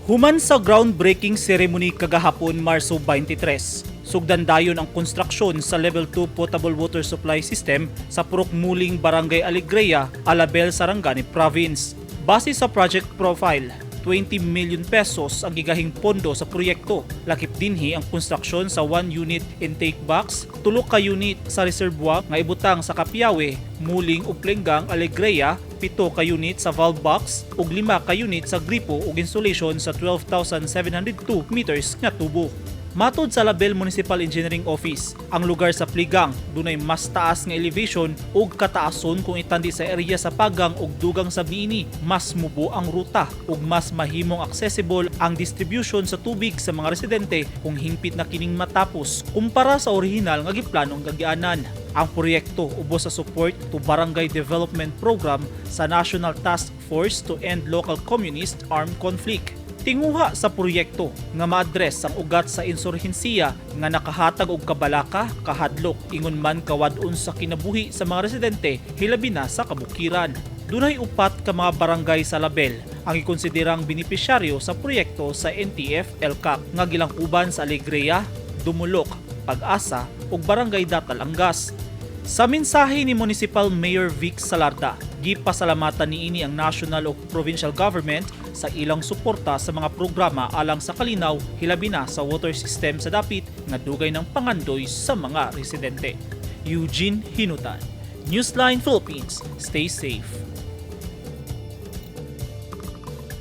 Human sa groundbreaking ceremony kagahapon, Marso 23, sugdan dayon ang konstruksyon sa Level 2 potable water supply system sa Purok Muling, Barangay Alegria, Alabel, Sarangani Province. Base sa project profile, ₱20 million ang gigahing pondo sa proyekto. Lakip dinhi ang konstruksyon sa 1 unit intake box, tulo ka unit sa reservoir nga ibutang sa Kapiyawe, Muling ug Plenggang, Alegria, pito ka unit sa valve box ug lima ka unit sa gripo ug insulation sa 12,702 meters nga tubo. Matod sa Alabel Municipal Engineering Office, ang lugar sa Pligang dunay mas taas nga elevation ug kataason kung itandi sa area sa Pagang ug dugang sab niini, mas mubo ang ruta ug mas mahimong accessible ang distribution sa tubig sa mga residente kung hingpit na kining matapos kumpara sa orihinal nga giplanong gagianan. Ang proyekto ubos sa support to Barangay Development Program sa National Task Force to End Local Communist Armed Conflict. Tinguha sa proyekto nga ma-address ang ugat sa insurhensiya nga nakahatag og kabalaka, kahadlok, ingon man kawad-on sa kinabuhi sa mga residente, hilabi na sa kabukiran. Dunay upat ka mga barangay sa Alabel ang gikonsiderang benepisyaryo sa proyekto sa NTF ELCAC nga gilangkuban sa Alegria, Dumulok, Pag-asa ug Barangay Datalangas. Sa mensahe ni Municipal Mayor Vic Salarda, gipasalamatan niini ang national ug provincial government sa ilang suporta sa mga programa alang sa kalinaw, hilabi na sa water system sa dapit nga dugay ng pangandoy sa mga residente. Eugene Hinutan, Newsline Philippines. Stay safe.